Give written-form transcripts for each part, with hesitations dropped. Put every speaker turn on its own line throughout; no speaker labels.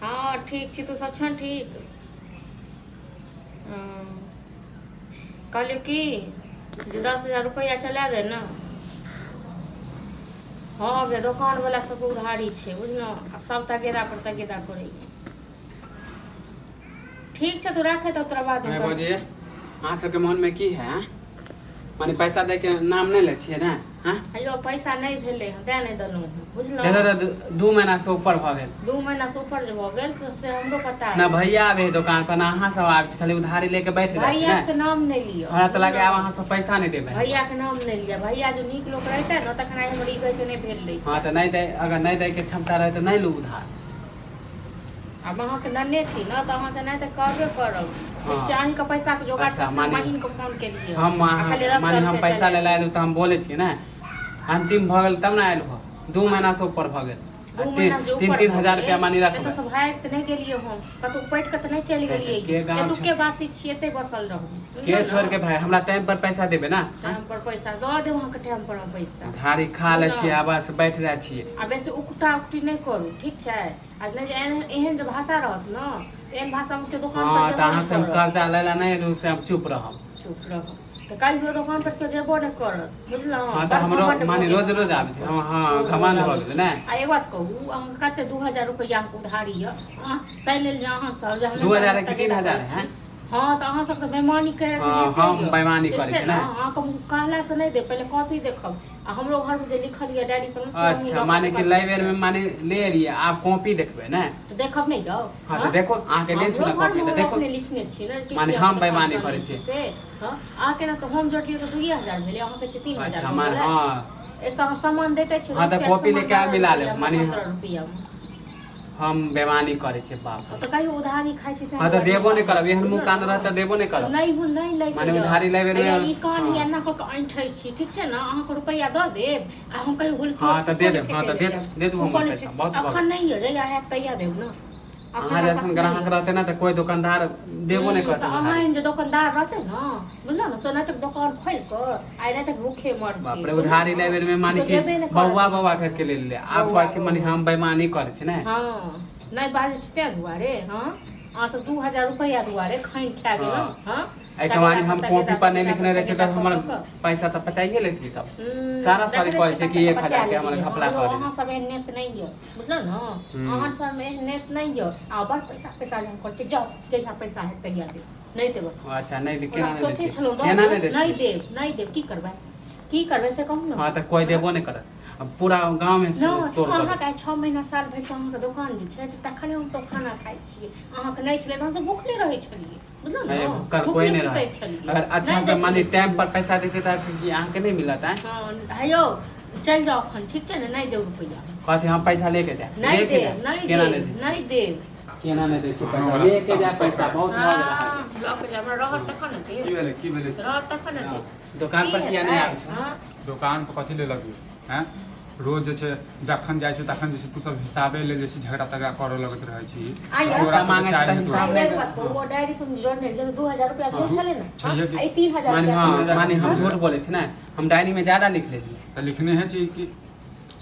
हँ ठीक छी, तू सब छह ठीक? हँ, कहलियौ की जे 10,000 रुपैआ चला दे ने। हँ गे, दोकान वाला सबके उधारी छै बुझलहुँ, आ सब तगेदा पर तगेदा करैए। ठीक छै, तू राखे तऽ तोरा बाद।
अरे भौजी, अहाँ सबके मोनमे की है? आँय? माने पैसा दै के नाम नहि लै छियै ने? आँय?
हेलो, पैसा नहि भेलै हँ तें नहि देलहुँ हँ, बुझलहुँ?
देखो तऽ 2 महीना से ऊपर भऽ गेल।
2 महीना से ऊपर जे भऽ गेल तऽ से हमरो पता
ना
अछि।
भैया आबे है दोकान पर, ना अहाँ सब आबै छी, खाली उधारी लेके बैठ जाइ छी।
भैया
ने
के नाम नहि लिअ।
हमरा तऽ लागे आब
बुझलहुँ?
अहाँ सब पैसा नहि देबै।
भैया के नाम नहि लिअ। भैया जो नीक लोक रहितै ने तखन आइ हमर ई गलती नहि भेल रहितै।
हँ तऽ नहि दै, अगर नहि दैके क्षमता रहै तऽ नहि लू उधार।
आब अहाँके नन्ने छी ने तऽ अहाँके नहि तऽ कहबे करब।
हँ।
चाही के पैसाके जोगाड़।
अच्छा,
अपना बहिनके फोन केलियै
हम
आ
अहाँ
खाली 10
माने हम
रुपया
पैसा
चला
ले आयल तऽ हम बोलै छियै ने, अंतिम भऽ गेल तब ने आयल हो। 2 महीना से ऊपर भऽ गेल। आ
दू महीना से
तीन
ऊपर
तीन
भऽ
हजार
गेल।
रुपया मानी
एतऽ
रखबै।
से भागि तऽ नहि गेलियै हम, कतहु पटि कऽ तऽ नहि चलि गेलियै।
के गाँव
एतुके वासी छियै, एतै बसल रहू।
के छोड़ के भाई, हमरा टाइम पर पैसा देबै ना?
टाइम पर पैसा दऽ देब अहाँके, टाइम पर हम पैसा।
उधारी खा लै छियै आ बस बैठ जाइ छियै।
आ बेसी उकटा उकटी नहि करू, ठीक छै? आ नहि जे एहन एहन जे भाषा रहत ने तऽ एहन भाषामे केओ दोकान पर
हँ तऽ
जेबो
अहाँ
नहि
से हम
करत।
कर्जा लै लए नहि एलहुँ से हम चुप रहब।
चुप रहब तऽ काल्हि दोकान पर केओ जेबो नहि करत, बुझलहुँ?
हँ तऽ
बड़
हमरो
घमण्ड भऽ
माने
गेल
रोज रोज
अहाँ
आबै छै।
सबके।
हँ हँ
रोज रोज
घमण्ड भऽ
आबै
गेलै
छै।
ने।
आ एक बात कहू, अहाँ कते 2000 रुपैआ अहाँके उधारी यऽ, अहाँ ताहि लेल जे अहाँ सब जे
दू
हमेशा
हजार है कि तीन
तगेदा
हजार
करै
है?
छी। हँ तऽ अहाँ सब तऽ बेमानी करैत
हँ, हम बेईमानी
ठीक
करै
छै
छी
ने?
ने?
अहाँके हम कहलासँ नहि देब, पहिले कॉपी देखब आ हमरो घरमे जे लिखल यऽ डायरी पर से हमहूँ
अच्छा
लऽ कऽ
माने कि
दुकान
लै
पर
बेरमे
जायब।
माने ले एलियै, आब कॉपी देखबै ने?
तऽ देखब नहि यौ?
हँ तऽ
हँ
देखो, अहाँके देल छी
हमरो
ने
घरमे
कॉपी तऽ
हम
देखो।
अपने लिखने छी ने कि
माने
की
हम
अहाँ
बेईमानी
दोकानसँ
करै
अनै
छी।
छी से। हँ, अहाँके ने तऽ हम जोड़लियै तऽ 2000 भेलै, अहाँके छै 3000
अच्छा
भऽ
माने
गेलै।
हँ।
एक तऽ अहाँ सामान दैते छी
हँ
10
तऽ
रुपैआके
कॉपी
सामान
लेके आब
12
मिला लेब
रुपैआमे
माने
15 रुपैआमे।
हम बेईमानी करै छियै, बाप
तऽ
रे।
कहियो उधारी खाइ छी
हँ
ताहि
तऽ
दुआरे
देबो नहि
बाजै
करब,
छी,
एहन मुँह
बुझलहुँ
कान रहत
ने?
तऽ देबो नहि करब।
नहि हो, नहि लैके
माने
यऽ।
उधारी लै बेरमे
हैया ई कान
हँ
एना कऽ कऽ ऐंठै छी, ठीक छै ने? अहाँके रुपैआ दऽ देब आ हम कहियो हुलकी
हँ तऽ
थूको
दे
नहि
देब, हँ
फेकै
तऽ
लए
दे
जायब,
दे दू
थूको
हमर
नहि
पैसा
फेक।
बहुत भऽ
अखन
गेल।
नहि यऽ, जहिया हैत तहिया देब ने। अखन
अहाँ
हमरा पास
जैसन
नहि
ग्राहक
यऽ।
रहतै ने तऽ कोइ दोकानदार देबो नहि
तऽ
करतै
अहाँ
उधारी।
एहन जे दोकानदार रहतै ने, बुझलहुँ ने, से नहि तऽ दोकान खोलि कऽ आइ राति तक भूखे
बाप
मरतै,
रे,
बुझलहुँ
उधारी लै
ने?
बेरमे माने
केओ
कि
देबे नहि करत
बौआ
अहाँके
बौआ करके ले ले, आब
बौआ
कहै छै माने
बौआ।
हम बेईमानी करै छी ने?
हँ, नहि बाजै छी ताहि दुआरे। हँ, अहाँ सब 2000 रुपैआ दुआरे खाइन खा गेलहुँ।
हँ।
हँ,
एहिके
तगेदा
माने
पर
हम
तगेदा,
कॉपी पर नहि
तगेदा पर
लिखने रहै छियै
तगेदा
तऽ
कऽ
हमर
कऽ कऽ।
पैसा तऽ पचाइए लेतियै तब। सारा सारी
देखने
कहै
छियै
छै
कतेक
कि 1000
बचा
के हमर
लेलियै।
घपला
हँ यौ,
कऽ
अहाँ
देली।
सब एहन नेत नहि यऽ, बुझलहुँ ने? अहाँ
हूँ
सब एहन नेत नहि यऽ आ बड़ पैसा पैसा जे हम करै छी। जाउ, जहिया पैसा हेतै तहिया देब, नहि देब एखन।
अच्छा नहि
ओना
केना नहि दै
सोचै
छियै?
छलहुँ दऽ
केना नहि
देब,
दै
नहि
छियै?
देब, नहि देब। की करबै, की करबै से कहू ने?
हँ तऽ कोइ
हँ
देबो नहि करत, आ पूरा गाँवमे
नहि
शोर कऽ
अहाँके
देत।
आइ 6 महीना साल भरिसँ अहाँके दोकान जे छै तऽ तखने हमसभ खाना खाइ छियै। अहाँके नहि छलै तऽ हमसभ भूखले रहै छलियै, बुझलहुँ
हे
ने?
भुक्कड़ कोइ
भूखले
नहि
सुतै
रहत।
छलियै,
अगर अच्छा
नहि
से
दै
माने
छलियै
टाइम
केओ।
पर पैसा देतै तऽ की अहाँके नहि मिलत? आँय?
हँ हे यौ, चलि जाउ अखन, ठीक छै ने? नहि देब रुपैआ।
कहतै हम पैसा लेके जायब।
नहि
लेके
देब,
जायब।
नहि
केना नहि
देब,
दै छियै?
नहि देब।
केना नहि दै छियै पैसा?
दोकानोवला
लेके
तंग
जायब
कऽ
पैसा,
के
बहुत भऽ गेल अहाँके।
हँ, लऽ कऽ जायब, हमरा रहत तखन ने
की
देब।
भेलै, की भेलै?
रहत तखन ने देब।
दोकान
की
पर किया नहि
हेतै?
आबै छौ?
हँ।
दोकान पर कथी ले लगबी हैं? रोज जे छै जखन जाइ छै तखन जे छै तू सब हिसाबे ले जे छै झगड़ा तगड़ा करऽ लगैत रहै छी।
आइ
तोरा
पैसा
सबके
मांगै छै
चारि
तऽ
हेतौ।
हिसाब
आइ
नहि
एक बात कहू, ओ डायरी तुम जोड़ने रहियै तऽ 2000 रुपया भेल छलै ने? हँ,
छैहे कि।
आ ई 3000
माने
रुपया
हँ
भेल
माने
छलै।
हम झूठ बोलै छी ने? हम डायरीमे ज्यादा लिख लेलियै।
तऽ लिखने है छी कि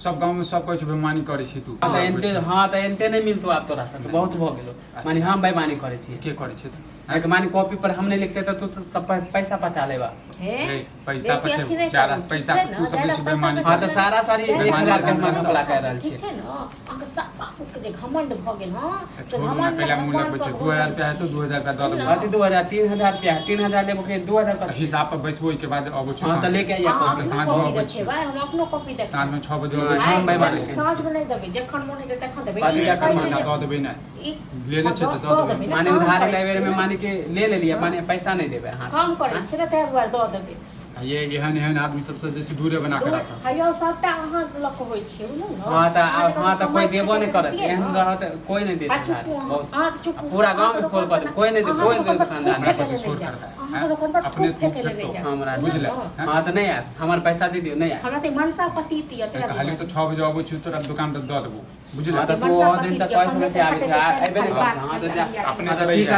सब गाँवमे सब कहै छै बेमानी करै छी तू।
हँ तऽ
लगबै
एनते
छी।
हँ तऽ एनते नहि मिलतौ आब तोरा सबके, बहुत भऽ गेलो। माने
अच्छा
हम बेईमानी करै छियै?
के करै छै तऽ?
एहिके माने कॉपी पर हम नहि लिखते तऽ तू तऽ सब पैसा पचा लेबा।
हे
रे पैसा
बेसी
पचे
अथी नहि
जादा
करू, ठीक
पैसा
छै
तू
ने?
सब जे
जादा
छै
पैसा
बेमानी
हँ
तैसा
तऽ
करै
लऽ
सारा सारी
जादा
एक
बेमानी
हजार
पैसा
के
के
हमर
धंधा
नहि
घपला
खाउ,
कए रहल
ठीक
छियै।
छै ने? अहाँके सब बापूतके जे घमण्ड भऽ गेल हँ
तऽ
से
छोड़ू ने,
घमण्डमे
कैला मुँह
भगवान
लगबै
पर
छै? 2000
घुसल
रुपया हेतौ,
छियै,
2000 रुपया दऽ देबौ।
बुझलहुँ?
कथी 2000, 3000 रुपया है, 3000 लेबो कि 2000
तऽ
कथी?
हिसाब पर बैसबो, ओहिके बाद अबै छियौ
हँ तऽ
साँझमे।
लेके आइए
अहाँ
हँ तऽ
कॉपी।
अपनो
साँझमे
कॉपी
अबै छियौ।
देखेबै, हम अपनो कॉपी देखेबै।
साँझमे 6 बजे अबै
नहि
छियौ,
हम
आइ
तकर बाद
बेईमानी
लेके
केने
साँझमे
छियै।
नहि देबै, जखन मोन हेतै तखन देबै।
कथी
ई
जखन
कहै
मोन
छै
पैसा
जे
दऽ देबै ने?
ई
लेने
हँ
छियै
दऽ
तऽ दऽ
दऽ
देबै।
देबै ने,
माने
काम
उधारी
करै
लै
छियै
बेरमे
ने।
माने कि ले लेलियै,
हँ
माने पैसा नहि देबै अहाँ
काम
सब?
करै
आँय?
छियै ने ताहि दुआरे दऽ देबै।
आ ये एहन एहन आदमी सबसँ जे छै दूरे बना के
दूर
राखब।
हे यौ, सबटा अहाँ लऽ कऽ होइ छै, बुझलहुँ ने?
हँ तऽ
अहाँ जे
हँ
कतहु
तऽ कोइ
कमाइत
देबो
खटैत
नहि करत,
रहितियै
एहन
ने।
रहत कोइ नहि
आ
देत
चुपू
उधारी।
अहाँ,
बहुत
अहाँ तऽ
आ
चुपू।
पूरा
अहाँके
गाँवमे शोर
दोकान
कऽ
से
देब,
ने
कोइ नहि देत,
अहाँके
कोइ
दोकान पर थूक
दुकानदार
हमरा
नहि
फेकै
कथी
लए नहि
शोर
जायब,
करबै?
अहाँके
आँय?
दोकान पर
अपने
थूक
थूक
फेकै लए नहि
फेकतौ।
जायब,
हमरा
बुझलहुँ
बुझले
ने?
आँय?
हँ तऽ नहि आयब, हमर पैसा दे दियौ, नहि आयब।
हमरा तऽ मनसा पतित यऽ
तऽ
ताहि
कहलियौ
दुआरे।
तऽ 6 बजे अबै छियौ, तोरा दोकान पर दऽ देबौ, बुझले?
हँ
ई
तऽ तू
मनसा
ओ दिन
पतित
तऽ
यऽ,
कहै छलै
कमेतै
कि आबै छै,
खटेतै
आ
से ने
अयबे नहि
खाली
करै
बात
छै। हँ
खाली
तऽ जा।
अहिया
अपने
हँ
से
तऽ
रहि
ठीक।